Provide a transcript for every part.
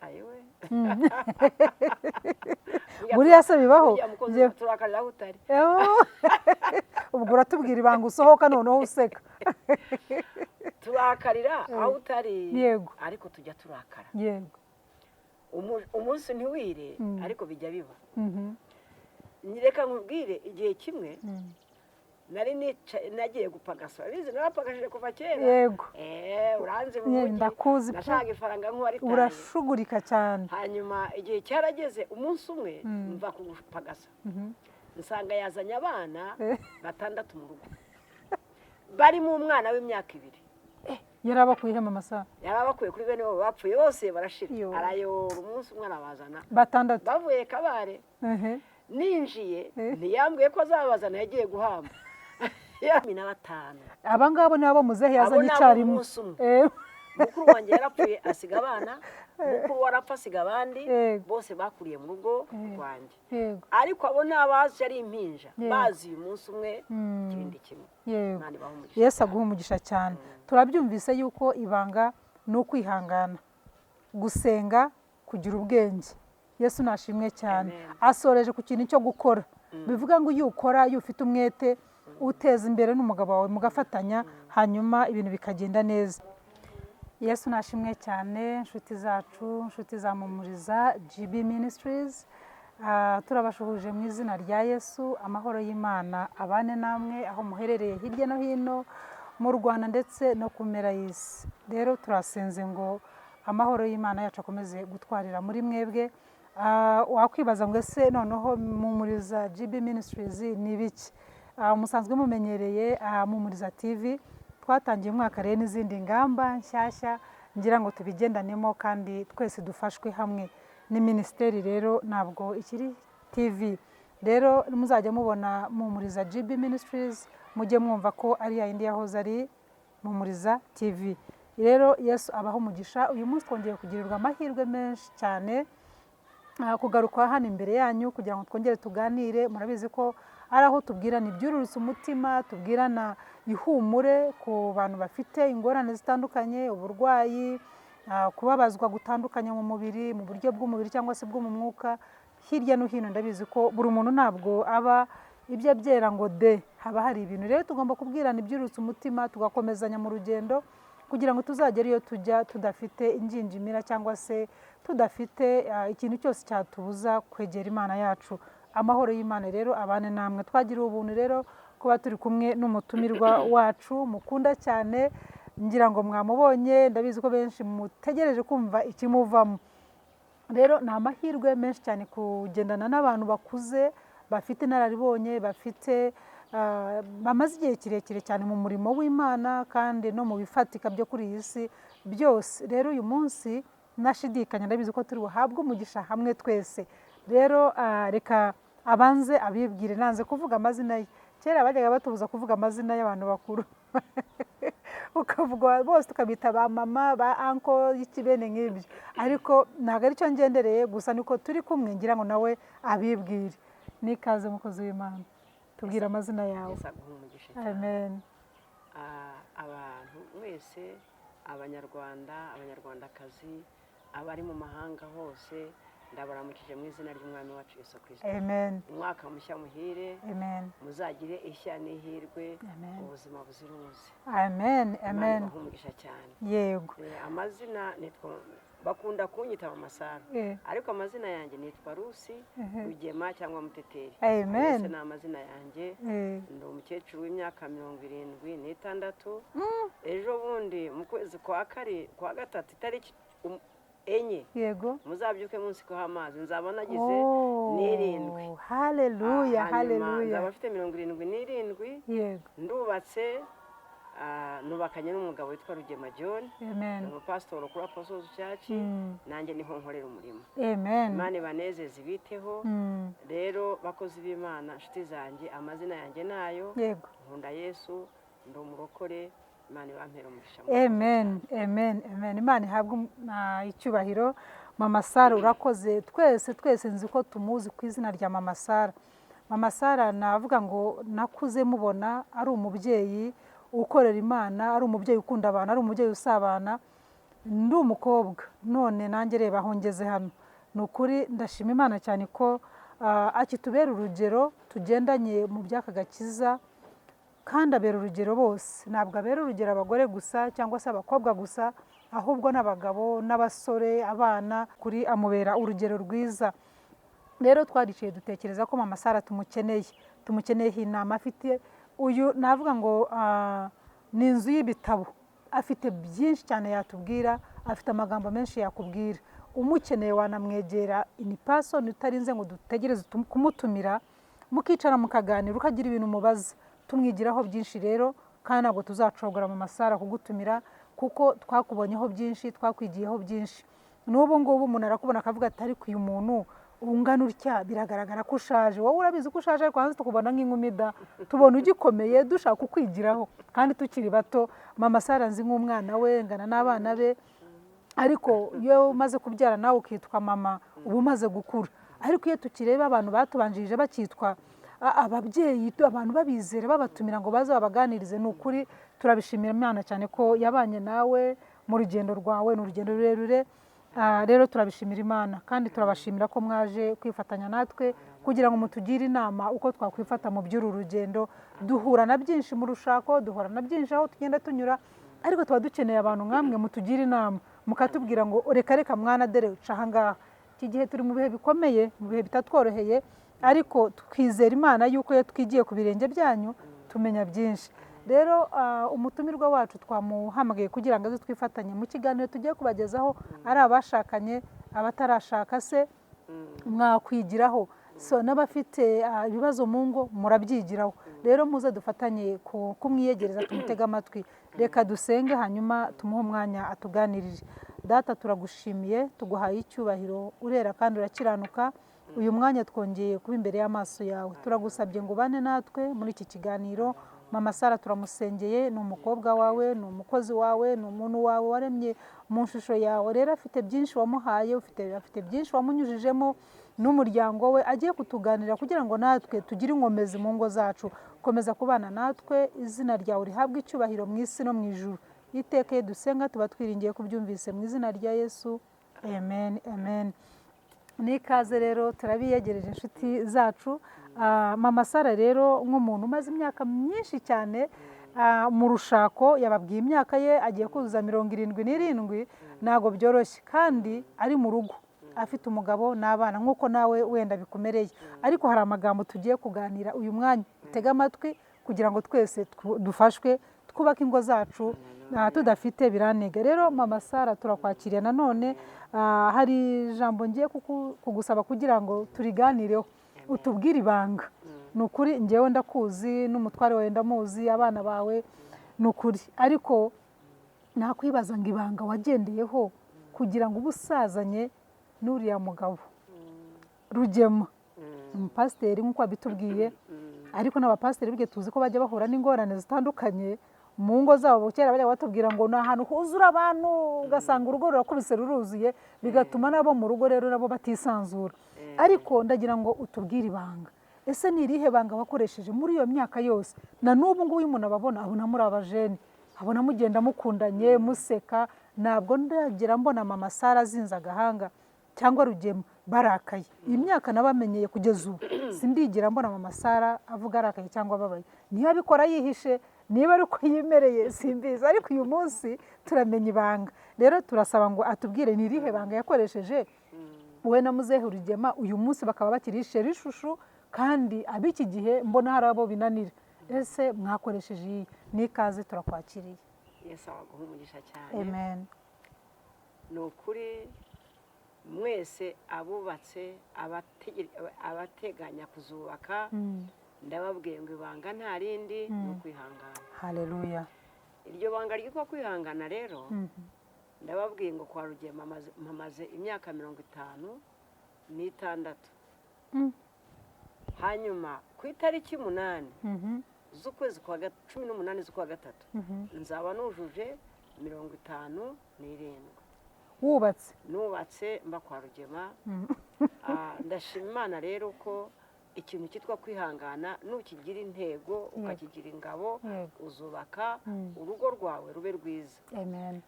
Ayiwe. Buriya se bibaho? Burya mukozi, turakarira aho utari. Ubwo uratubwira ibanga usohoka noneho useka. Turakarira aho utari, ariko tujya turakara. Umunsi ntiwire, ariko bijya biba. Reka nkubwire, igihe kimwe nari nicaye, nagiye gupagasa. Urabizi, narapagashije kuva kera. Uranzi mu mujyi. Ndakuzi pe. Nashaka ifaranga nk'uwaritaye. Urashugurika cyane. Hanyuma igihe cyarageze, umunsi umwe mva kugupagasa, nsanga yazanye abana batandatu mu rugo, barimo umwana w'imyaka 2. Yari abakuyeho amasaha? Yari abakuye kuri bene bo bapfuye bose barashira. Yo. Arayora umunsi umwe arabazana. Batandatu? Bavuye Kabare. Ninjiye, ntiyambwiye ko azabazana, yagiye guhamba 15. Aba ngabo ni abo muzehe Abo yazanye ni abo icyarimwe? Umunsi umwe. Mukuru wanjye yarapfuye asiga abana, mukuru we arapfa asiga abandi. Bose bakuriye mu rugo rwanjye. Ariko abo ni abaje ari impinja, bazi uyu munsi umwe, ikibindi kimwe. Imana ibahe umugisha. Yesu aguha umugisha cyane. Turabyumvise yuko ibanga ni ukwihangana, gusenga, kugira ubwenge. Yesu nashimwe cyane. Amen. Asoreje ku kintu cyo gukora, bivuga ngo iyo ukora, iyo ufite umwete, uteza imbere n'umugabo wawe mugafatanya, hanyuma ibintu bikagenda neza. Yesu nashimwe cyane. Inshuti zacu, inshuti za Mumuriza GB Ministries, turabashuhuje mu izina rya Yesu. Amahoro y'Imana abane namwe aho muherereye hirya no hino mu Rwanda ndetse no ku mpera y'isi. Rero turasenze ngo amahoro y'Imana yacu akomeze gutwarira muri mwebwe. Wakwibaza ngo ese noneho Mumuriza GB Ministries ni ibiki? Musanzwe mumenyereye Mumuriza TV. Twatangiye umwaka rero n'izindi ngamba nshyashya, ngira ngo tubigendanemo kandi twese dufashwe hamwe. Ni minisiteri rero, ntabwo ikiri TV. Rero muzajya mubona Mumuriza GB Ministries, mujye mwumva ko ari ya yindi yahoze ari Mumuriza TV. Rero Yesu abaho umugisha. Uyu munsi twongeye kugirirwa amahirwe menshi cyane kugaruka hano imbere yanyu kugira ngo twongere tuganire. Murabizi ko ari aho tubwirana ibyururutse umutima, tubwirana ihumure ku bantu bafite ingorane zitandukanye, uburwayi, kubabazwa gutandukanye mu mubiri, mu buryo bw'umubiri cyangwa se bwo mu mwuka, hirya no hino. Ndabizi ko buri muntu ntabwo aba ibyo abyera ngo de, haba hari ibintu. Rero tugomba kubwirana ibyururutse umutima, tugakomezanya mu rugendo kugira ngo tuzagere iyo tujya tudafite ingingimira cyangwa se tudafite ikintu cyose cyatubuza kwegera Imana yacu. Amahoro y'Imana rero abane namwe. Twagiriwe ubuntu rero kuba turi kumwe n'umutumirwa wacu mukunda cyane. Ngira ngo mwamubonye, ndabizi ko benshi mutegereje kumva ikimuvamo. Rero ni amahirwe menshi cyane kugendana n'abantu bakuze, bafite inararibonye, bafite bamaze igihe kirekire cyane mu murimo w'Imana kandi no mu bifatika byo kuri iyi si byose. Rero uyu munsi nashidikanya, ndabizi ko turi buhabwe umugisha hamwe twese. Rero reka abanze abibwire. Nanze kuvuga amazina ye. Kera bajyaga batubuza kuvuga amazina y'abantu bakuru, ukavuga bose tukabita ba mama, ba uncle, y'ikibene nk'ibyo, ariko ntabwo aricyo ngendereye. Gusa niko turi kumwe, ngira ngo nawe abibwire. N'ikaze, mukozi w'Imana, tubwire amazina yawe. Yesu aguhe umugisha cyane. Amen. Abantu mwese, Abanyarwanda, Abanyarwandakazi, abari mu mahanga hose, ndabaramukije mu izina ry'Umwami wacu Yesu Kirisito. Amen. Umwaka mushya muhire. Amen. Muzagire ishya n'ihirwe, Amen. ubuzima buzira umuze. Amen. Imana Amen. ibahe umugisha cyane. Amazina nitwa, bakunda kunyita Mama Sara, ariko amazina yanjye nitwa Rusi Rugema cyangwa Muteteri. Amen. Yose ni amazina yanjye. Ndi umukecuru w'imyaka 76. Ejo bundi mu kwezi kwa gatatu, itariki 4, muzabyuke munsi ko amazi, nzaba nagize n'irindwi. Haleluya. Hanyuma Haleluya. nzaba mfite 77. Ndubatse, nubakanye n'umugabo witwa Rugema John. Amen. Ni umupasitori kuri Apostles Church. Nanjye niho nkorera umurimo. Amen. Imana ibanezeze, ibiteho. Rero bakozi b'Imana, inshuti zanjye, amazina yanjye nayo. Nkunda Yesu, ndi umurokore. Imana ibampere umugisha. Amen, amen, amen. Imana ihabwe icyubahiro. Mama Sara, urakoze. Twese twese nzi ko tumuzi ku izina rya Mama Sara. Mama Sara, navuga ngo nakuze mubona ari umubyeyi ukorera Imana, ari umubyeyi ukunda abantu, ari umubyeyi usabana. Ndi umukobwa, none nanjye reba aho ngeze hano. Ni ukuri ndashima Imana cyane ko akitubera urugero tugendanye mu by'aka gakiza, kandi abera urugero bose. Ntabwo abera urugero abagore gusa cyangwa se abakobwa gusa, ahubwo n'abagabo n'abasore, abana, kuri amubera urugero rwiza. Rero twaricaye dutekereza ko Mama Sara tumukeneyeho inama. Afite uyu navuga ngo ni inzu y'ibitabo, afite byinshi cyane yatubwira, afite amagambo menshi yakubwira. Umukeneye wanamwegera in person, utarinze ngo dutegereze kumutumira, mukicara mukaganira, ukagira ibintu umubaza. Tumwigiraho byinshi rero, kandi ntabwo tuzacogora, Mama Sara, kugutumira, kuko twakubonyeho byinshi, twakwigiyeho byinshi. N'ubu ngubu umuntu arakubona akavuga ati: "Ariko uyu muntu ungana utya, biragaragara ko ushaje." Wowe urabizi ko ushaje, ariko hanze tukubona nk'inkumi da, tubona ugikomeye, dushaka kukwigiraho kandi tukiri bato. Mama Sara nzi nk'umwana we, ngana n'abana be, ariko iyo umaze kubyara nawe ukitwa mama, uba umaze gukura. Ariko iyo tukireba abantu batubanjirije bakitwa ababyeyi, abantu babizera babatumira ngo baze babaganirize, ni ukuri turabishimira Imana cyane ko yabanye nawe mu rugendo rwawe. Ni urugendo rurerure. Rero turabishimira Imana kandi turabashimira ko mwaje kwifatanya natwe kugira ngo mutugire inama uko twakwifata mu by'uru rugendo. Duhura na byinshi mu rushako, duhura na byinshi aho tugenda tunyura, ariko tuba dukeneye abantu nkamwe mutugira inama, mukatubwira ngo: "Reka reka mwana, dere uca ahangaha." Iki gihe turi mu bihe bikomeye, mu bihe bitatworoheye, ariko twizera Imana yuko iyo twigiye ku birenge byanyu tumenya byinshi. Rero umutumirwa wacu twamuhamagaye kugira ngo aze twifatanye mu kiganiro tugiye kubagezaho. Ari abashakanye, abatarashaka se mwakwigiraho, so n'abafite ibibazo mu ngo murabyigiraho. Rero muze dufatanye kumwiyegereza, tumutege amatwi. Reka dusenge, hanyuma tumuhe umwanya atuganirire. Data, turagushimiye, tuguhaye icyubahiro, urera kandi urakiranuka. Uyu mwanya twongeye kuba imbere y'amaso yawe, turagusabye ngo ubane natwe muri iki kiganiro. Mama Sara turamusengeye, ni umukobwa wawe, ni umukozi wawe, ni umuntu wawe waremye mu shusho yawe. Rero afite byinshi wamuhaye, afite byinshi wamunyujijemo n'umuryango we, agiye kutuganira kugira ngo natwe tugire inkomezi mu ngo zacu. Komeza kubana natwe, izina ryawe rihabwe icyubahiro mu isi no mu ijuru. Iteka iyo dusenga tuba twiringiye kubyumvise. Mu izina rya Yesu, amen, amen. N'ikaze rero, turabiyegereje inshuti zacu. Mama Sara rero, nk'umuntu umaze imyaka myinshi cyane mu rushako, yababwiye imyaka ye, agiye kuzuza 77. Ntabwo byoroshye, kandi ari mu rugo afite umugabo n'abana nk'uko nawe wenda bikumereye. Ariko hari amagambo tugiye kuganira uyu mwanya, tega amatwi kugira ngo twese dufashwe twubake ingo zacu tudafite biranega. Rero Mama Sara, turakwakiriye nanone. Hari ijambo ngiye kugusaba kugira ngo turiganireho, utubwire ibanga. Ni ukuri ngewe ndakuzi, n'umutware wawe ndamuzi, abana bawe, ni ukuri. Ariko nakwibaza ngo ibanga wagendeyeho kugira ngo ube usazanye n'uriya mugabo Rugema, umupasiteri nk'uko wabitubwiye, ariko n'abapasiteri burya tuzi ko bajya bahura n'ingorane zitandukanye mu ngo zabo. Kera bajya batubwira ngo ni ahantu huzura abantu, ugasanga urugo rurakubise ruruzuye, bigatuma n'abo mu rugo rero nabo batisanzura. Ariko ndagira ngo utubwire ibanga. Ese ni irihe banga wakoresheje muri iyo myaka yose, na n'ubu ngubu umuntu ababona abona muri abajene, abona mugenda mukundanye, museka? Ntabwo ndagira mbona Mama Sara azinze agahanga cyangwa Rugema barakaye. Iyi myaka nabamenyeye kugeza ubu, sindigira mbona Mama Sara avuga arakaye cyangwa ababaye. Niba abikora yihishe, niba ari uko yimereye, simbizi, ariko uyu munsi turamenya ibanga. Rero turasaba ngo atubwire ni irihe banga yakoresheje we na muzehe Rugema, uyu munsi bakaba bakiri chéri chouchou, kandi ab'iki gihe mbona hari abo binanira. Ese mwakoresheje iyi? N'ikaze, turakwakiriye. Yesu abaguha umugisha cyane. Amen. Ni ukuri mwese abubatse, abateganya kuzubaka, ndababwiye ngo ibanga nta rindi, ni ukwihangana. Haleluya. Iryo banga ryitwa kwihangana rero, ndababwiye ngo kwa Rugema mpamaze imyaka 56. Hanyuma ku itariki 8 z'ukwezi kwa 18 z'ukwa gatatu, nzaba nujuje 57. Wubatse? Nubatse, mba kwa Rugema. Ndashima Imana rero ko Ikintu cyitwa kwihangana, nukigira intego, ukakigira ingabo, uzubaka urugo rwawe rube rwiza. Amen.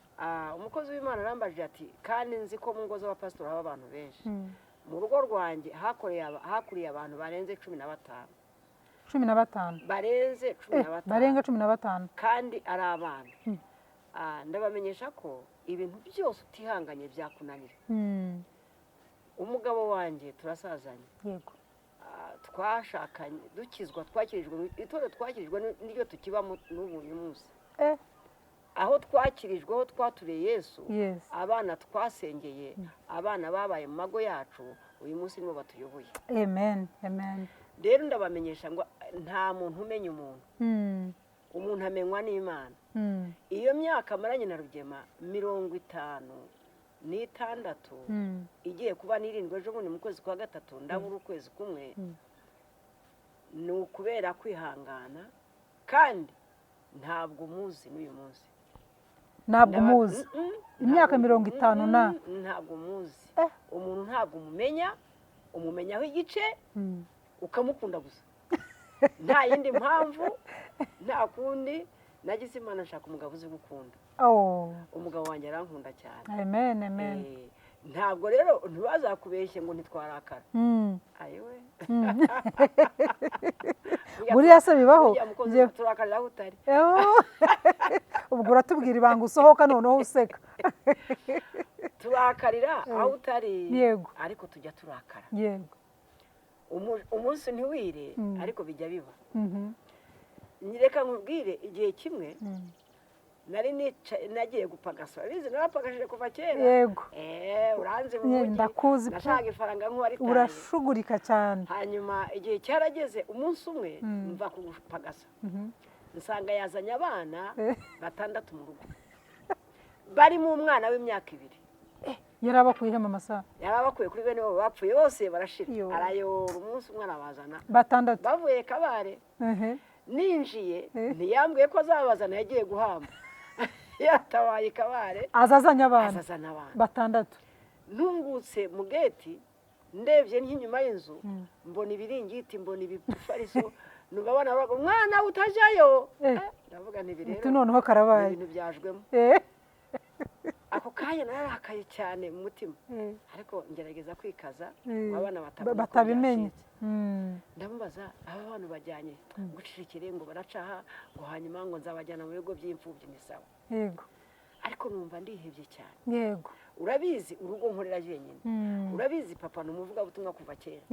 Umukozi w'Imana arambajije ati: "Kandi nzi ko mu ngo z'abapasitori haba abantu benshi." Mu rugo rwanjye hakuriye abantu barenze 15. 15? Barenze cumi na batanu. Barenga 15. Kandi ari abana. Ndabamenyesha ko ibintu byose utihanganye byakunanira. Umugabo wanjye turasazanye. Twashakanye dukizwa, twakirijwe mu itorero, twakirijwe n'iryo tukibamo n'ubu uyu munsi. Aho twakirijwe, aho twaturiye Yesu, abana twasengeye, abana babaye mu mago yacu, uyu munsi nibo batuyoboye. Amen, amen. Rero ndabamenyesha ngo nta muntu umenya umuntu. Umuntu amenywa n'Imana. Iyo myaka amaranye na Rugema, 56, igiye kuba n'irindwi ejo bundi mu kwezi kwa gatatu, ndabura ukwezi kumwe, ni ukubera kwihangana, kandi ntabwo muzi n'uyu munsi. Ntabwo muzi? Imyaka 50 na? Ntabwo muzi. Umuntu ntabwo umumenya, umumenyaho igice, ukamukunda gusa, nta yindi mpamvu, nta kundi. Nagize Imana nshaka umugabo uzi gukunda. Umugabo wanjye arankunda cyane. Amen, amen. Ntabwo rero, ntibazakubeshye ngo ntitwarakara. Ayiwe. Buriya se bibaho? Burya mukozi, turakarira aho utari. Oh. Ubwo uratubwira ibanga usohoka noneho useka. Turakarira aho utari, ariko tujya turakara. Umunsi ntiwire, ariko bijya biba. Reka nkubwire, igihe kimwe nari nicaye, nagiye gupagasa. Urabizi, narapagashije kuva kera. Uranzi mu mujyi. Ndakuzi pe. Nashaka ifaranga nk'uwaritaye. Urashugurika cyane. Hanyuma igihe cyarageze, umunsi umwe mva kugupagasa, nsanga yazanye abana 6 mu rugo, barimo umwana w'imyaka 2. Yari abakuyeho mu masaha? Yari abakuye kuri bene wabo bapfuye bose barashira. Yo. Arayora umunsi umwe arabazana. Batandatu? Bavuye Kabare. Ninjiye, ntiyambwiye ko azabazana, yagiye guhamba, yatabaye Kabare. Azazanye abana? Azazana abana. Batandatu. Ntungutse mu geti, ndebye nk'inyuma y'inzu, mbona ibiringiti, mbona ibifariso, numva abana bavuga: "Umwana utajyayo." Ndavuga nti: "Ibi rero Uti noneho ni karabaye. ibintu byajwemo." Ako kanya nararakaye cyane mu mutima, ariko ngerageza kwikaza ngo abana batabona ko Batabimenye. byacitse. Ndamubaza: "Aba bantu bajyanye?" "Gucecekere," ngo "baracaha," ngo "hanyuma ngo nzabajyana mu bigo by'imfubyi." Ni sawa. Ariko numva ndihebye cyane. Urabizi, urugo nkorera jyenyine. Urabizi, papa ni umuvugabutumwa kuva kera.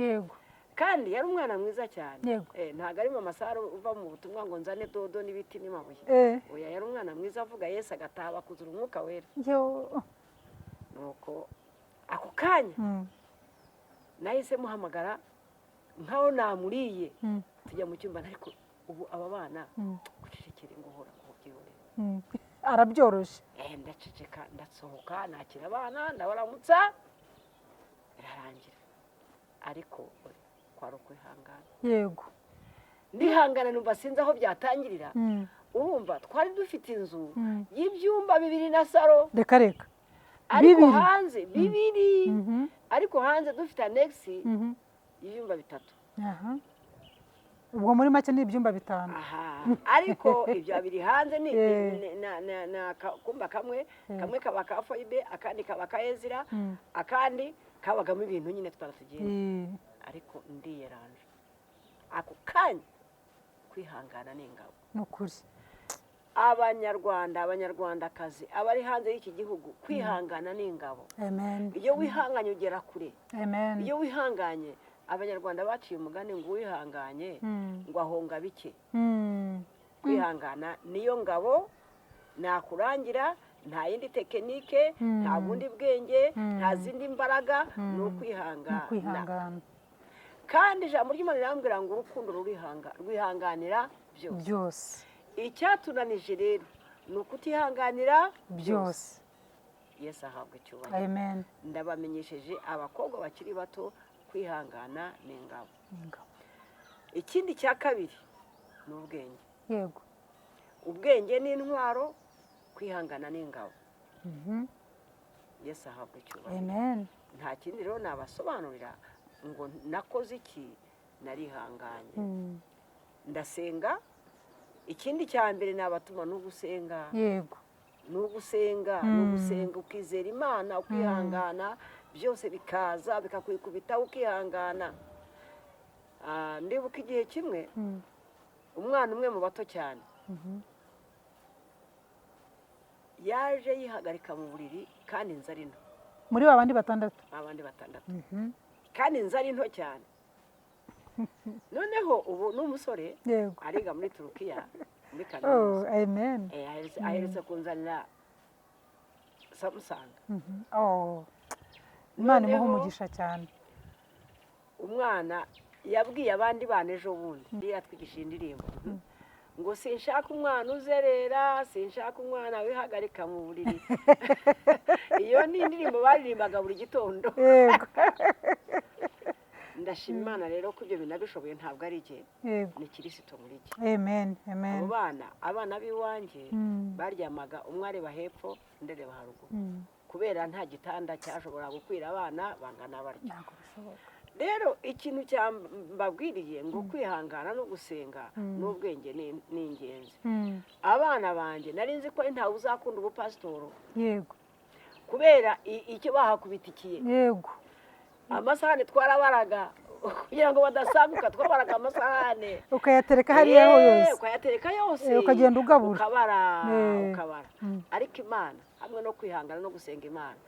Kandi yari umwana mwiza cyane. Ntabwo ari mama Sara uva mu butumwa ngo nzane dodo n'ibiti n'amabuye. Oya, yari umwana mwiza, avuga Yesu agataha, bakuzura umwuka wera. Yo. Nuko ako kanya nahise muhamagara nkaho namuriye, tujya mu cyumba. Ariko ubu aba bana, gucecekere, ngo uhora ngo byihorere. Arabyoroshye. Ndaceceka, ndasohoka, nakira abana, ndabaramutsa, birarangira. Ariko kwari ukwihangana. Ndihangana, numva sinzi aho byatangirira. Urumva, twari dufite inzu y'ibyumba 2 na saro. Reka reka! Ariko Bibiri? hanze 2, ariko hanze dufite annexe y'ibyumba 3. Aha. Ubwo muri make ni ibyumba 5. Aha, ariko ibyo biri hanze ni na akumba kamwe, kamwe kaba ka Foyibe, akandi kaba ka Ezira, akandi kabagamo ibintu nyine twara tugenda. Ariko ndiyeranje ako kanya, kwihangana ni ingabo. Ni ukuri. Abanyarwanda, Abanyarwandakazi, abari hanze y'iki gihugu, kwihangana ni ingabo. Amen. Iyo wihanganye ugera kure. Amen. Iyo wihanganye, Abanyarwanda baciye umugani ngo uwihanganye ngo ahonga bike. Kwihangana niyo ngabo nakurangira. Nta yindi technique, nta bundi bwenge, nta zindi mbaraga, ni Ni ukwihangana. ukwihangana. Kandi ijambo ry'Imana rirambwira ngo urukundo rurihanga, rwihanganira byose. Byose. Icyatunanije rero ni ukutihanganira. Byose. Yesu ahabwa icyubahiro. Amen. Ndabamenyesheje abakobwa bakiri bato, kwihangana ni ingabo. Ni ingabo. Ikindi cya kabiri ni ubwenge. Ubwenge ni intwaro, kwihangana ni ingabo. Yesu ahabwa icyubahiro. Amen. Nta kindi rero nabasobanurira ngo nakoze iki. Narihanganye, ndasenga. Ikindi cya mbere nabatuma ni ugusenga. Ni ugusenga, ni ugusenga, ukizera Imana, ukihangana, byose bikaza bikakwikubita, ukihangana. Ndibuka igihe kimwe umwana umwe mu bato cyane yaje yihagarika mu buriri, kandi inzu ari nto. Muri ba bandi batandatu? Abandi batandatu, kandi inzu ari nto cyane. Noneho ubu ni umusore, ariga muri Turukiya muri kaminuza. Amen. Aherutse kunzanira Samsung. Oh, Imana imuhe umugisha cyane. Umwana yabwiye abandi bana ejo bundi, yatwigishije indirimbo ngo: "Sinshaka umwana uzerera, sinshaka umwana wihagarika mu buriri." Iyo ni indirimbo baririmbaga buri gitondo. Ndashima Imana rero ko ibyo bintu nabishoboye, ntabwo ari jye, ni Kirisito muri jye. Amen, amen. Abo bana, abana b'iwanjye baryamaga umwe areba hepfo, undi areba haruguru, kubera nta gitanda cyashobora gukwira abana bangana batyo. Ntabwo bishoboka. Rero ikintu cyambabwiriye ngo kwihangana no gusenga n'ubwenge ni ingenzi. Abana banjye nari nzi ko ntawe uzakunda ubupasitoro kubera icyo bahakubitikiye. Amasahani twarabaraga kugira ngo badasaguka, twabaraga amasahane. Ukayatereka hariya yose. Ukayatereka yose. Ukagenda ugabura. Ukabara, ukabara. Ariko Imana hamwe no kwihangana no gusenga Imana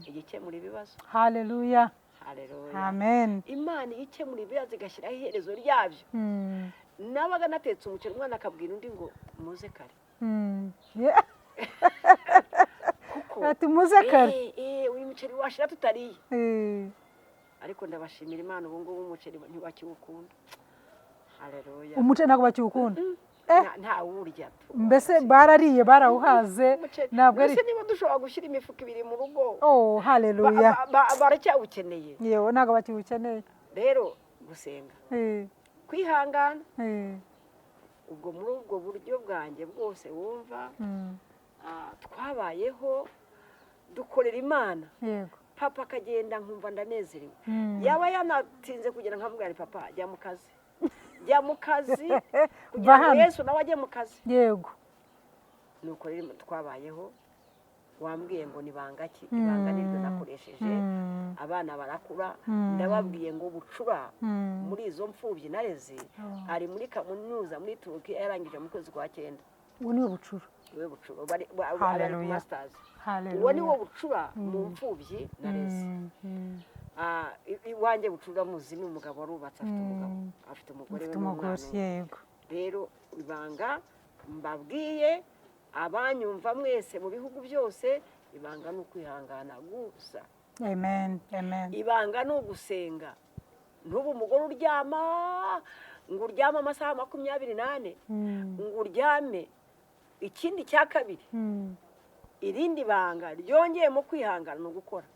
igikemura ibibazo. Haleluya. Haleluya. Amen. Imana igikemura ibibazo, igashyiraho iherezo ryabyo. Nabaga natetse umuceri, umwana akabwira undi ngo: "Muze kare." Kuko Ati: "Muze kare." Uyu muceri washira tutariye. Ariko ndabashimira Imana, ubu ngubu umuceri ntibakiwukunda. Haleluya. Umuceri ntabwo bakiwukunda? Ntawurya. Mbese barariye, barawuhaze? Umuceri. Ntabwo ari Mbese niba dushobora gushyira imifuka ibiri mu rugo, Oh, haleluya. baracyawukeneye? Yewe, ntabwo bakiwukeneye. Rero gusenga, kwihangana, ubwo muri ubwo buryo bwanjye bwose wumva, twabayeho dukorera Imana. Papa akagenda nkumva ndanezerewe. Yaba yanatinze kugera nkamubwira nti: "Papa, jya mu kazi, jya mu kazi," kugira ngo hano. Yesu nawe ajye mu kazi. Nuko rero twabayeho. Wambwiye ngo ni banga ki? Ibanga niryo nakoresheje. Abana barakura. Ndababwiye ngo bucura muri izo mfubyi nareze ari muri kaminuza muri Turukiya, yarangije mu kwezi kwa cyenda. Uwo ni we bucura? Niwe bucura, bari ku Hallelujah. masters. Haleluya. Uwo ni wo bucura mu mfubyi nareze. Iwanjye bucura muzi ni umugabo warubatse, afite umugabo, afite umugore we Ufite umugore. n'umwana umwe. Rero ibanga mbabwiye, abanyumva mwese mu bihugu byose, ibanga ni ukwihangana gusa. Amen, amen. Ibanga ni ugusenga. Ntubu umugore uryama ngo uryame amasaha 24, ngo uryame. Ikindi cya kabiri, irindi banga ryongeyemo kwihangana, ni ugukora.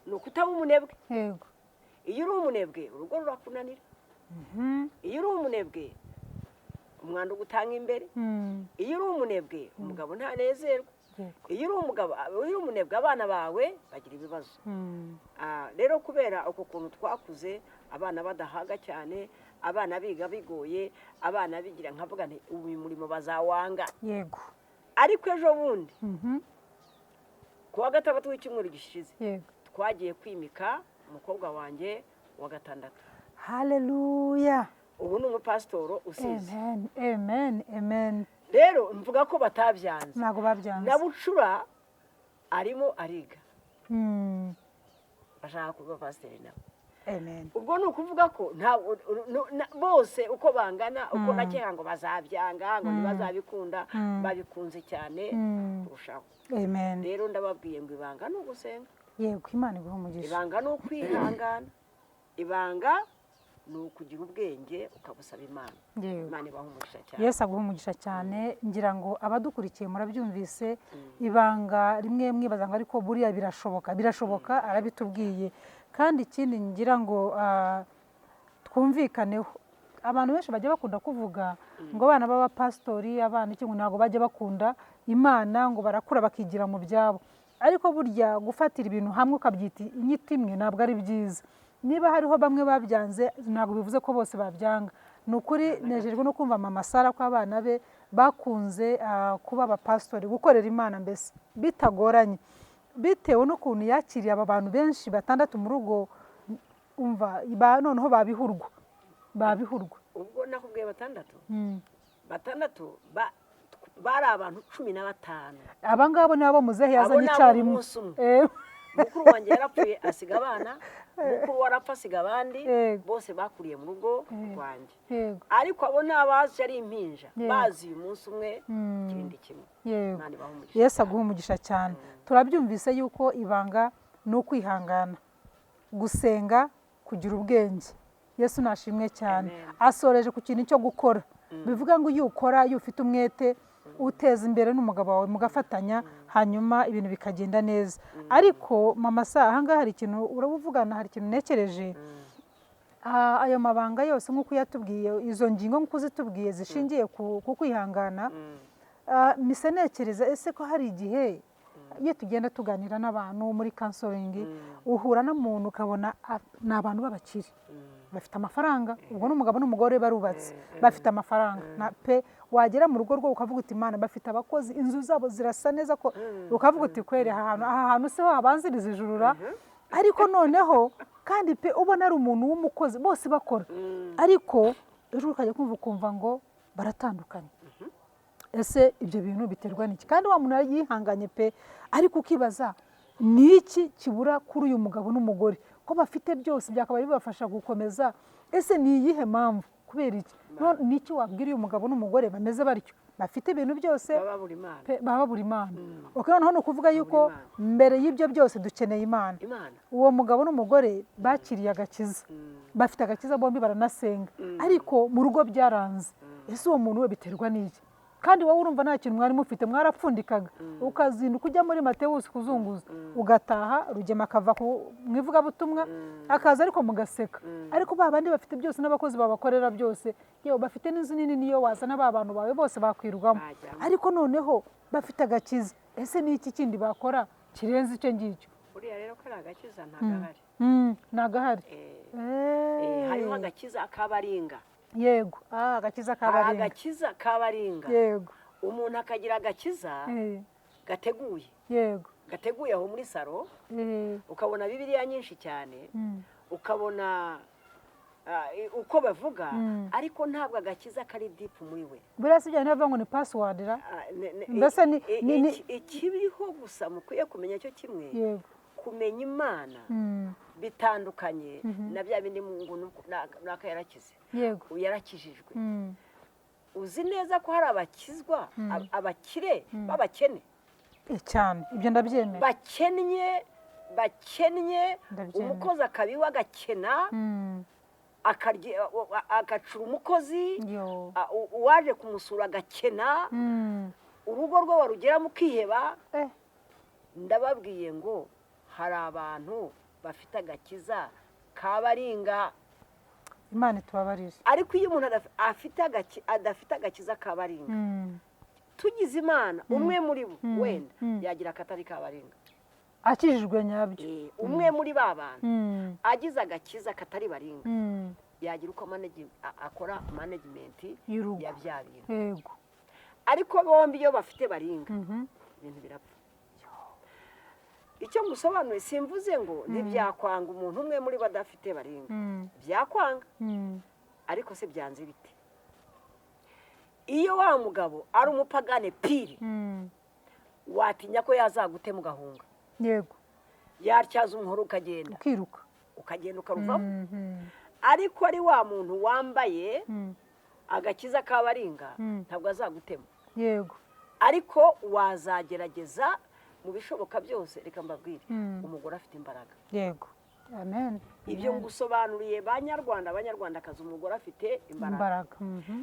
Ni ukutaba umunebwe. Iyo uri umunebwe, urugo rurakunanira. Iyo uri umunebwe, umwanda ugutanga imbere. Iyo uri umunebwe, umugabo ntanezerwa. Iyo uri umugabo, iyo uri umunebwe, abana bawe bagira ibibazo. Rero kubera uko kuntu twakuze abana badahaga cyane, abana biga bigoye, abana bigira, nkavuga nti uyu murimo bazawanga. Ariko ejo bundi, ku wa gatandatu w'icyumweru gishize, twagiye kwimika umukobwa wanjye wa gatandatu. Haleluya. Ubu ni umupasitoro usize. Amen, amen, amen. Rero mvuga ko batabyanze. Ntabwo babyanze. Na bucura arimo ariga, bashaka kuba pasiteri nabo. Amen. Ubwo ni ukuvuga ko bose uko bangana, uko nakeka ngo bazabyanga, ngo ntibazabikunda, babikunze cyane kurushaho. Amen. Rero ndababwiye ngo ibanga ni ugusenga. Yego, Imana iguha umugisha. Ibanga ni ukwihangana, ibanga ni ukugira ubwenge ukabusaba Imana. Imana ibaha umugisha cyane. Yesu aguha umugisha cyane. Ngira ngo abadukurikiye murabyumvise, ibanga rimwe mwibaza ngo ariko buriya birashoboka? Birashoboka, arabitubwiye. Kandi ikindi ngira ngo twumvikaneho, abantu benshi bajya bakunda kuvuga ngo abana b'abapasitori, abana iki, ngo ntabwo bajya bakunda Imana, ngo barakura bakigira mu byabo. Ariko burya gufatira ibintu hamwe ukabyita inyito imwe ntabwo ari byiza. Niba hariho bamwe babyanze, ntabwo bivuze ko bose babyanga. Ni ukuri nejejwe no kumva mama Sara ko abana be bakunze kuba abapasitori, gukorera Imana mbese bitagoranye, bitewe n'ukuntu yakiriye aba bantu benshi batandatu mu rugo. Umva, noneho babihurwa. Ubwo nakubwiye batandatu, batandatu bari abantu 15. Aba ngabo ni abo muzehe yazanye icyarimwe. Mukuru wanjye yarapfuye asiga abana, mukuru warapfa asiga abandi, bose bakuriye mu rugo rwanjye. Ariko abo ni abazi ari impinja, bazi uyu munsi umwe ikibindi kimwe. Yesu aguha umugisha cyane. Turabyumvise yuko ibanga ni ukwihangana, gusenga, kugira ubwenge. Yesu nashimwe cyane. Asoreje ku kintu cyo gukora, bivuga ngo iyo ukora, iyo ufite umwete, uteza imbere n'umugabo wawe mugafatanya, hanyuma ibintu bikagenda neza. Ariko mama Sa, ahangaha hari ikintu urabuvugana, hari ikintu ntekereje. Ayo mabanga yose nk'uko yatubwiye, izo ngingo nk'uko zitubwiye zishingiye ku kwihangana, mise ntekereza, ese ko hari igihe iyo tugenda tuganira n'abantu muri counseling, uhura n'umuntu ukabona ni abantu b'abakire, bafite amafaranga, ubwo n'umugabo n'umugore barubatse, bafite amafaranga pe, wagera mu rugo rwo ukavuga uti Imana, bafite abakozi, inzu zabo zirasa neza, ko ukavuga uti kwere aha hantu se ho habanziriza ijurura. Ariko noneho kandi pe ubona ari umuntu w'umukozi, bose bakora, ariko ejo ukajya kumva ukumva ngo baratandukanye. Ese ibyo bintu biterwa n'iki? Kandi wa muntu yihanganye pe, ariko ukibaza ni iki kibura kuri uyu mugabo n'umugore ko bafite byose byakabaye bibafasha gukomeza? Ese ni iyihe mpamvu? Kubera iki? Ni iki wabwira uyu mugabo n'umugore bameze batyo, bafite ibintu byose, baba buri Imana? Noneho ni ukuvuga yuko mbere y'ibyo byose dukeneye Imana. Uwo mugabo n'umugore bakiriye agakiza, bafite agakiza bombi, baranasenga, ariko mu rugo byaranze. Ese uwo muntu we biterwa n'iki? Kandi wowe urumva nta kintu mwari mufite, mwarapfundikaga, ukazinduka ujya muri Matewusi kuzunguza, ugataha Rugema akava mu ivugabutumwa akaza, ariko mugaseka. Ariko ba bandi bafite byose n'abakozi babakorera byose, yewe bafite n'inzu nini, niyo wazana ba bantu bawe bose bakwirwamo, ariko noneho bafite agakiza. Ese ni iki kindi bakora kirenze icyo ngicyo? Buriya rero ko ari agakiza ntagahari. Ntagahari. Hariho agakiza kabaringa. Yego, agakiza kabaringa. Agakiza kabaringa. Yego. Umuntu akagira agakiza gateguye. Yego. Gateguye aho muri saro. Ukabona Bibiliya nyinshi cyane, ukabona uko bavuga, ariko ntabwo agakiza kari deep muri we. Buriya si bya niba ngo ni password ra? Mbese ni ikiriho gusa mukwiye kumenya cyo kimwe. Yego. Kumenya Imana bitandukanye na bya bindi ngo naka yarakize. Yego. Yarakijijwe. Uzi neza ko hari abakizwa, abakire babakene cyane, ibyo ndabyemera. Bakennye, umukozi akabiwa agakena, agacura umukozi, uwaje kumusura agakena, urugo rwe warugeramo ukiheba. Ndababwiye ngo hari abantu bafite agakiza kabaringa. Imana itubabarire. Ariko iyo umuntu adafite agakiza kabaringa, tugize Imana umwe muri bo wenda yagira akatari kabaringa, akijijwe nyabyo. Umwe muri ba bantu agize agakiza katari baringa, yagira uko akora management ya bya bintu. Yego. Ariko bombi iyo bafite baringa, ibintu birapfa. Icyo ngusobanuye simvuze ngo ntibyakwanga umuntu umwe muri badafite baringa, byakwanga, ariko se byanze bite? Iyo wa mugabo ari umupagane pire, watinya ko yazagutema ugahunga. Yego. Yatyaza umuhoro ukagenda, ukiruka, ukagenda ukaruvamo. Ariko ari wa muntu wambaye agakiza kabaringa, ntabwo azagutema. Yego. Ariko wazagerageza mu bishoboka byose. Reka mbabwire, umugore afite imbaraga. Yego. Amen. Ibyo ngusobanuriye banyarwanda, abanyarwandakazi, umugore afite imbaraga.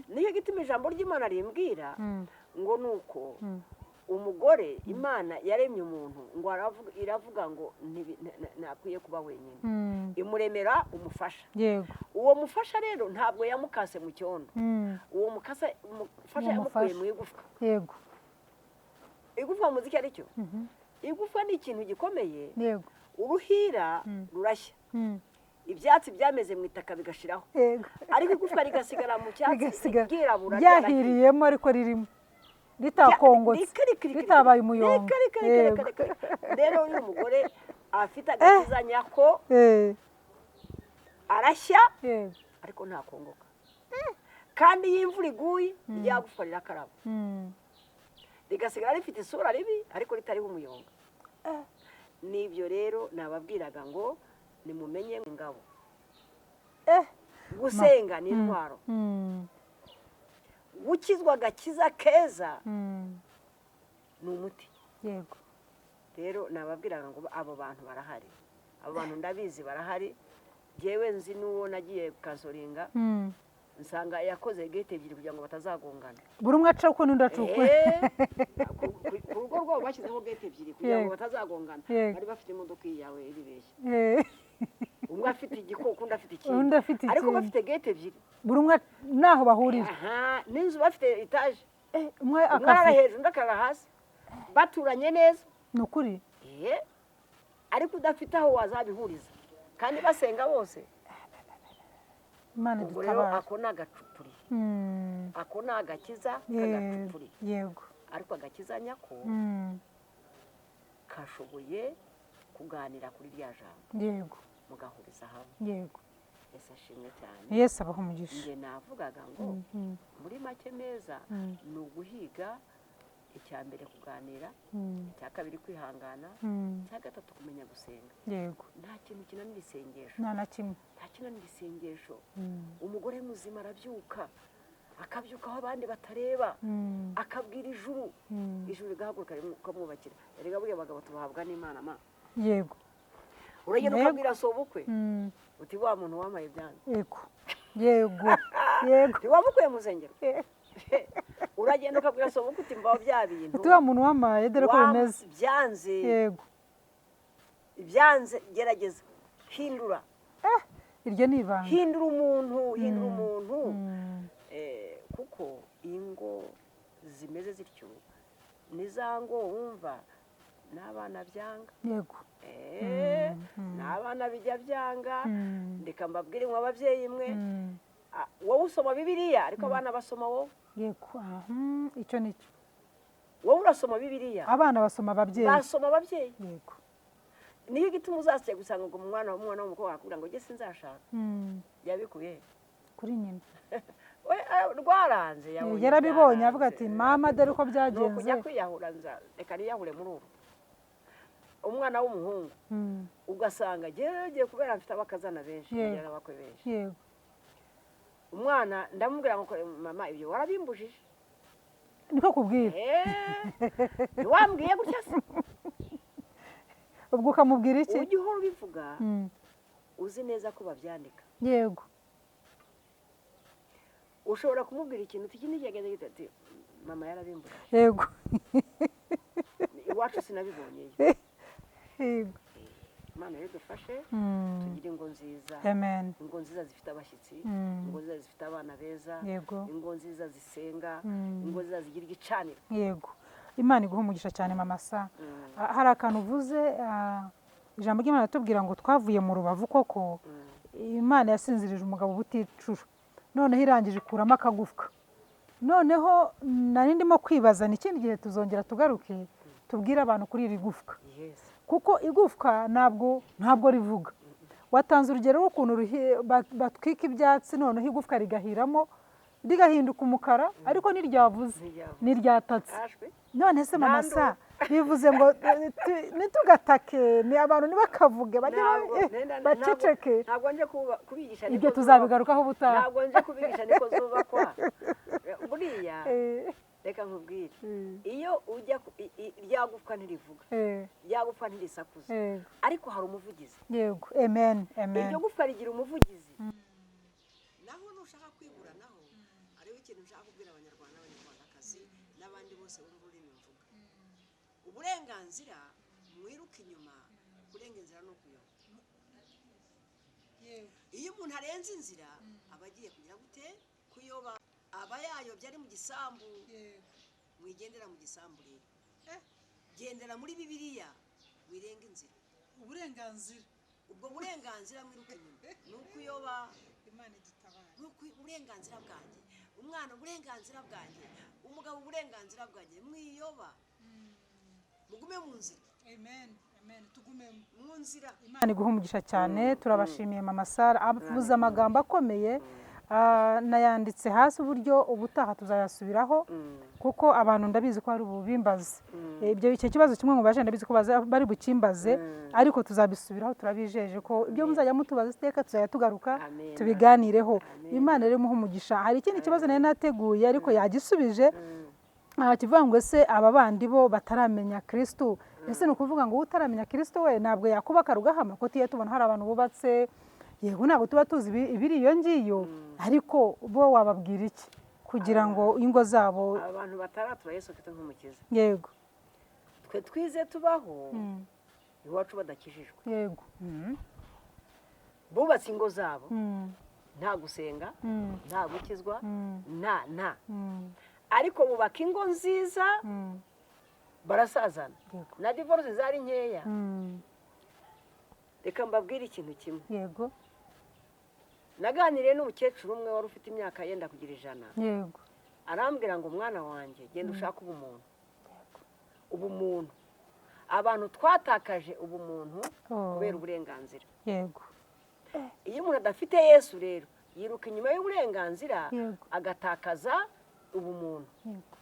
Niyo gituma ijambo ry'Imana rimbwira ngo nuko umugore Imana yaremye umuntu ngo iravuga ngo ntakwiye kuba wenyine, imuremera umufasha. Yego. Uwo mufasha rero ntabwo yamukase mu cyondo, uwo mufasha yamukuye mu igufwa. Yego. Igufwa muzi icyo ari cyo? Igufwa ni ikintu gikomeye. Yego. Uruhira rurashya. Ibyatsi byameze mu itaka bigashiraho, ariko igufwa rigasigara mu cyatsi ryirabura ryahiriyemo, ariko ririmo ritakongotse, ritabaye umuyonga. Rero uyu mugore afite agakiza nyako, arashya ariko ntakongoka, kandi iyo imvura iguye rya gufwa rirakaraba, rigasigara rifite isura ribi ariko ritariho umuyonga. Nibyo rero nababwiraga ngo nimumenye ingabo. Gusenga ni intwaro, gukizwa agakiza keza ni umuti. Yego. Rero nababwiraga ngo abo bantu barahari, abo bantu ndabizi barahari. Jewe nzi n'uwo nagiye kasoringa, nsanga yakoze gate ebyiri kugira ngo batazagongana, buri umwe aca uko n'undi aca ukwe. Ku rugo rwabo bashyizeho gate ebyiri kugira ngo batazagongana, bari bafite imodoka yawe iribeshya, umwe afite igikoko undi afite ikindi, ariko bafite gate ebyiri, buri umwe naho bahurira. N'inzu bafite etaje, umwe akarara hejuru undi akarara hasi, baturanye neza. Ni ukuri. Ariko udafite aho wazabihuriza kandi basenga bose. Imana idutabare. Ako ni agacupuri, ako ni agakiza k'agacupuri. Yego. Ariko agakiza nyako kashoboye kuganira kuri rya jambo. Yego. Mugahuriza hamwe. Yego. Yesu ashimwe cyane. Yesu abahe umugisha. Njye navugaga ngo muri make meza ni uguhiga, icya mbere kuganira, icya kabiri kwihangana, icya gatatu kumenya gusenga. Yego. Nta kintu kinanira isengesho. Nta na kimwe. Nta kinanira isengesho. Umugore muzima arabyuka, akabyuka aho abandi batareba, akabwira ijuru, ijuru rigahaguruka rikamwubakira. Erega buriya abagabo tubahabwa n'Imana ma. Yego. Uragenda ukabwira sobukwe uti wa muntu wamaye byanze. Yego. Yego. Yego. Ntiwamukuye mu rusengero. Uragenda ukabwira sobukwe uti mbaho bya bintu. Uti wa muntu wamaye dore ko bimeze. Byanze. Yego. Byanze, gerageza. Hindura. Iryo ni ibanga. Hindura umuntu, hindura umuntu. Kuko ingo zimeze zityo ni za ngo wumva n'abana byanga. Yego. N'abana bijya byanga. Ndeka mbabwire mwe ababyeyi mwe, wowe usoma Bibiliya ariko abana basoma wowe. Yego. Icyo nicyo. Wowe urasoma Bibiliya, abana basoma ababyeyi. Basoma ababyeyi. Yego. Niyo gituma uzasiye gusanga ngo umwana w'umukobwa akubwira ngo jye sinzashaka. Yabikuye kuri nyina. We rwaranze yarabibonye avuga ati mama dore uko byagenze. Kujya kwiyahura reka niyahure muri ubu. Umwana w'umuhungu ugasanga agiye kubera mfite abakazana benshi, ngira n'abakwe benshi. Yego. Umwana ndamubwira ngo mama ibyo warabimbujije. Niko kubwira. Ntiwambwiye gutya se? Ubwo ukamubwira iki? Ujye uhora ubivuga uzi neza ko babyandika. Yego. Ushobora kumubwira ikintu uti iki nticyagenda gite, ati mama yarabimbujije. Yego. Iwacu sinabibonyeyo. Yego. Imana rero idufashe tugire ingo nziza. Amen. Ingo nziza zifite abashyitsi, ingo nziza zifite abana beza, ingo nziza zisenga, ingo nziza zigira igicaniro. Yego. Imana iguhe umugisha cyane mama sa. Hari akantu uvuze, ijambo ry'Imana ritubwira ngo twavuye mu rubavu koko, Imana yasinzirije umugabo buticura, noneho irangije ikuramo akagufwa. Noneho nari ndimo kwibaza ni ikindi gihe tuzongera tugaruke tubwire abantu kuri iri gufwa, kuko igufwa ntabwo rivuga. Watanze urugero rw'ukuntu batwika ibyatsi noneho igufwa rigahiramo rigahinduka umukara, ariko ntiryavuze, ntiryatatse. None se mama sa bivuze ngo nitugatake, ni abantu ntibakavuge, baceceke. Ntabwo nje kubigisha ibyo, tuzabigarukaho ubutaha. Ntabwo nje kubigisha niko zubakwa. Buriya reka nkubwire, iyo ujya rya gufwa ntirivuga, rya gufwa ntirisakuza, ariko hari umuvugizi. Yego. Amen. Amen. Iryo gufwa rigira umuvugizi. Naho nushaka kwibura naho ariho ikintu nshaka kubwira abanyarwanda n'abanyarwandakazi n'abandi bose bumva ururimi mvuga. Uburenganzira mwiruka inyuma, kurenga inzira no kuyoba. Iyo umuntu arenze inzira aba agiye kugira gute? Kuyoba. Aba yayobye ari mu gisambu. Mwigendera mu gisambu rero. Gendera muri Bibiliya, wirenga inzira. Ubwo burenganzira mwiruka inyuma ni ukuyoba. Imana idutabare. Ni uburenganzira bwanjye, umwana uburenganzira bwanjye, umugabo uburenganzira bwanjye. Mwiyoba, mugume mu nzira. Amen, amen, tugumemo mu nzira. Imana iguhe umugisha cyane. Turabashimiye Mama Sara, avuze amagambo akomeye, nayanditse hasi uburyo ubutaha tuzayasubiraho, kuko abantu ndabizi ko hari ububimbaze. Ibyo icyo kibazo kimwe mu baje ndabizi ko bari bukimbaze, ariko tuzabisubiraho. Turabijeje ko ibyo muzajya mutubaza iteka tuzajya tugaruka Amen. tubiganireho. Amen. Imana rero imuhe umugisha. Hari ikindi kibazo nari nateguye ariko yagisubije, kivuga ngo ese aba bandi bo bataramenya Kristo, ese ni ukuvuga ngo utaramenya Kristo we ntabwo yakubaka rugahama? Ko tugiye tubona hari abantu bubatse, yego ntabwo tuba tuzi ibiri iyo ngiyo, ariko bo wababwira iki kugira ngo ingo zabo? Abantu bataratura Yesu Kristo nk'umukiza, Yego. twe twize tubaho iwacu badakijijwe, Yego. bubatse ingo zabo nta gusenga, nta gukizwa, nta ariko bubaka ingo nziza, barasazana, na divorce zari nkeya. Reka mbabwire ikintu kimwe. Yego. Naganiriye n'umukecuru umwe wari ufite imyaka yenda kugira 100. Yego. Arambwira ngo mwana wanjye, genda ushake ubumuntu. Ubumuntu, abantu twatakaje ubumuntu kubera uburenganzira. Yego. Iyo umuntu adafite Yesu rero yiruka inyuma y'uburenganzira, Yego. agatakaza ubumuntu. Yego.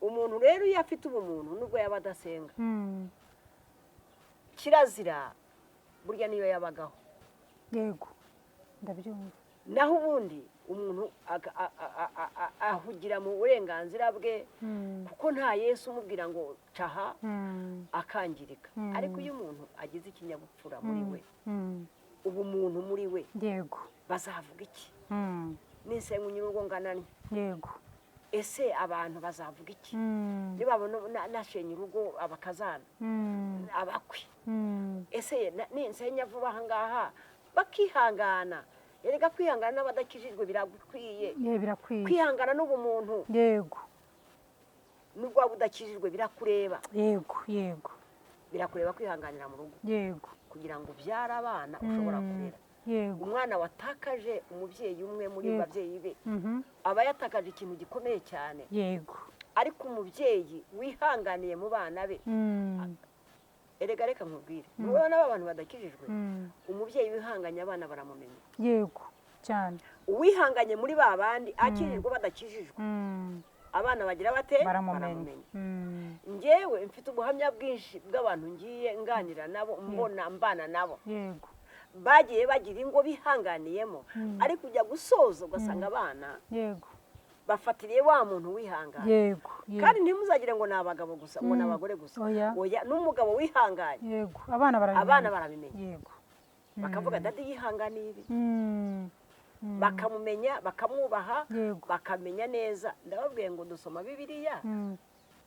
Umuntu rero iyo afite ubumuntu, nubwo yaba adasenga, kirazira burya niyo yabagaho. Yego, ndabyumva. Naho ubundi umuntu ahugira mu burenganzira bwe, kuko nta Yesu umubwira ngo caha, akangirika. Ariko iyo umuntu agize ikinyabupfura muri we, ubumuntu muri we, Yego. bazavuga iki? Ninsenga urugo ngananye, Yego. ese abantu bazavuga iki nibabona nashenye urugo abakazana, abakwe? Ese ninsenya vuba aha ngaha bakihangana? Erega kwihangana n'abadakijijwe biragukwiye. Ye, birakwiye. Kwihangana n'ubumuntu. Yego. Nubwo waba udakijijwe birakureba. Yego, yego. Birakureba kwihanganira mu rugo. Yego. Kugira ngo ubyare abana ushobora kurera. Yego. Umwana watakaje umubyeyi umwe muri Yego. babyeyi be, aba yatakaje ikintu gikomeye cyane. Yego. Ariko umubyeyi wihanganiye mu bana be, erega reka nkubwire, mubona n'aba bantu badakijijwe, umubyeyi wihanganye abana baramumenya. Yego, cyane. Uwihanganye muri ba bandi akijijwe badakijijwe, abana bagira bate? Baramumenya. Njyewe mfite ubuhamya bwinshi bw'abantu ngiye nganira nabo, mbona mbana nabo. Yego. Bagiye bagira ingo bihanganiyemo, ariko ujya gusoza ugasanga abana Yego. bafatiriye wa muntu wihanganye. Yego. Yego. Kandi ntimuzagire ngo ni abagabo gusa, ngo ni abagore gusa. Oya. Oya, n'umugabo wihanganye. Yego, abana barabimenya. Abana barabimenya. Yego. Bakavuga dadi yihanganiye ibi. Bakamumenya, bakamwubaha, Yego. bakamenya neza. Ndababwiye ngo dusoma Bibiliya,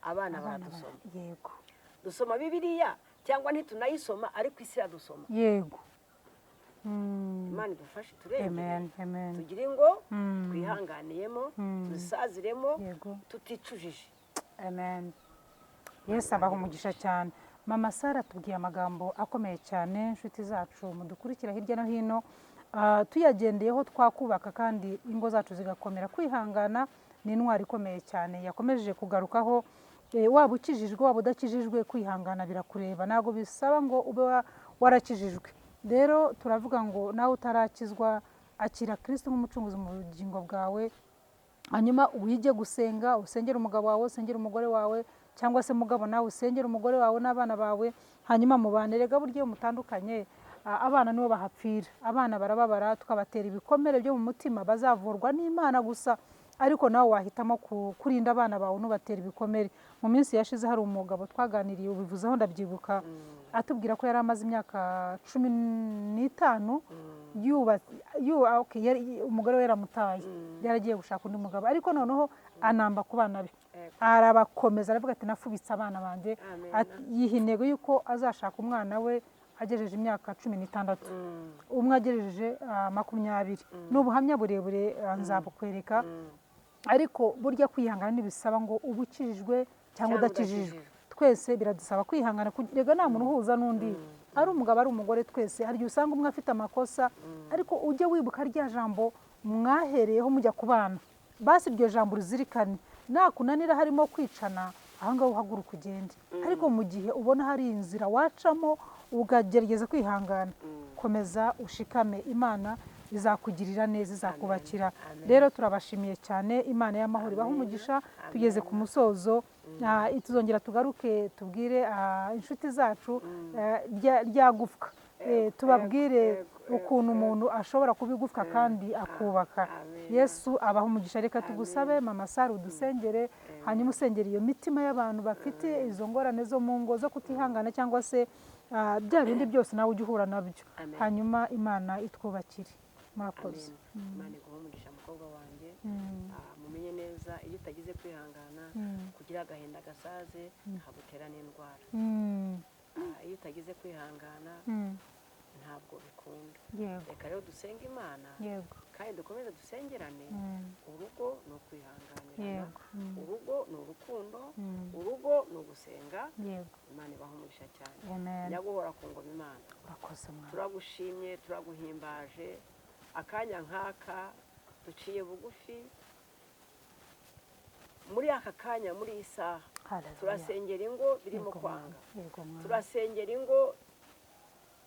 abana baradusoma. Yego. Dusoma Bibiliya cyangwa ntitunayisoma, ariko isi iradusoma. Yego. Imana idufashe turengere. Amen, amen. Tugire ingo twihanganiyemo, tuzisaziremo, Yego. tuticujije. Amen. Yesu abaha umugisha cyane. Mama Sara tubwiye amagambo akomeye cyane, inshuti zacu mudukurikira hirya no hino, tuyagendeyeho twakubaka kandi ingo zacu zigakomera. Kwihangana ni intwari ikomeye cyane yakomeje kugarukaho. Waba ukijijwe waba udakijijwe, kwihangana birakureba, ntabwo bisaba ngo ube warakijijwe. Rero turavuga ngo nawe utarakizwa, akira Kristo nk'umucunguzi mu bugingo bwawe, hanyuma wige gusenga, usengere umugabo wawe, usengere umugore wawe, cyangwa se mugabo nawe usengere umugore wawe n'abana bawe, hanyuma mubane. Rega burya iyo mutandukanye, abana nibo bahapfira, abana barababara, tukabatera ibikomere byo mu mutima bazavurwa n'Imana gusa. Ariko nawe wahitamo kurinda abana bawe nubatera ibikomere. Mu minsi yashize hari umugabo twaganiriye, ubivuzeho ndabyibuka, atubwira ko yari amaze imyaka 15 umugore we yaramutaye, yaragiye gushaka undi mugabo, ariko noneho anamba ku bana be, arabakomeza, aravuga ati nafubitse abana banjye. Yiha intego y'uko azashaka umwana we agejeje imyaka 16, umwe agejeje 20. Ni ubuhamya burebure, nzabukwereka. Ariko burya kwihangana ntibisaba ngo ube ukijijwe cyangwa udakijijwe, twese biradusaba kwihangana. Rega nta muntu uhuza n'undi. Ari umugabo ari umugore, twese hari igihe usanga umwe afite amakosa, ariko ujye wibuka rya jambo mwahereyeho mujya kubana. Basi iryo jambo urizirikane, nakunanira harimo kwicana, aho ngaho uhaguruka ugende. Ariko mu gihe ubona hari inzira wacamo ukagerageza kwihangana, komeza ushikame, Imana izakugirira neza, izakubakira. Rero turabashimiye cyane, Imana y'amahoro ibahe umugisha. Tugeze ku musozo, tuzongera tugaruke tubwire inshuti zacu rya gufwa, tubabwire ukuntu umuntu ashobora kuba igufwa kandi akubaka. Yesu abaha umugisha. Reka tugusabe Mama Sara udusengere, hanyuma usengere iyo mitima y'abantu bafite izo ngorane zo mu ngo zo kutihangana, cyangwa se bya bindi byose nawe ujya uhura nabyo, hanyuma Imana itwubakire. Murakoze. Imana iguhe umugisha mukobwa wanjye. Mumenye neza, iyo utagize kwihangana kugira agahinda gasaze kagutera n'indwara. Iyo utagize kwihangana ntabwo bikunda. Reka rero dusenge Imana kandi dukomeze dusengerane. Urugo ni ukwihanganirana, urugo ni urukundo, urugo ni ugusenga. Imana ibaha umugisha cyane. Nyaguhora ku ngoma Imana, turagushimye, turaguhimbaje. Akanya nk'aka duciye bugufi muri aka kanya, muri iyi saha, turasengera ingo birimo kwanga, turasengera ingo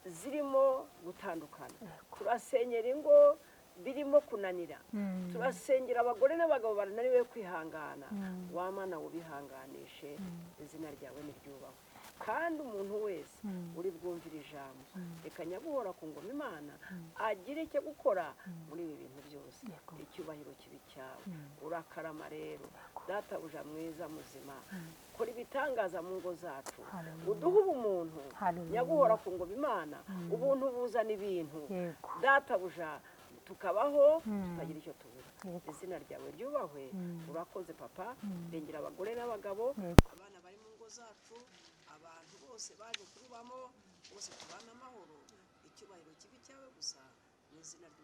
zirimo gutandukana, turasengera ingo birimo kunanira, turasengera abagore n'abagabo bananiwe kwihangana. Wa Mana ubihanganishe, izina ryawe niryubahwe. Kandi umuntu wese uri bwumvira ijambo, reka nyaguhora ku ngoma Imana agire icyo gukora muri ibi bintu byose. Icyubahiro kibi cyawe. Urakarama rero Databuja mwiza muzima, kora ibitangaza mu ngo zacu, uduhe ubumuntu. Nyaguhora ku ngoma Imana, ubuntu buzana ibintu. Databuja, tukabaho tutagira icyo tubura. Izina ryawe ryubahwe. Urakoze papa, rengera abagore n'abagabo, abana bari mu ngo zacu, abantu bose baje kurubamo, bose tubana amahoro. Icyubahiro kibi cyawe gusa, mu izina ry'Umwami.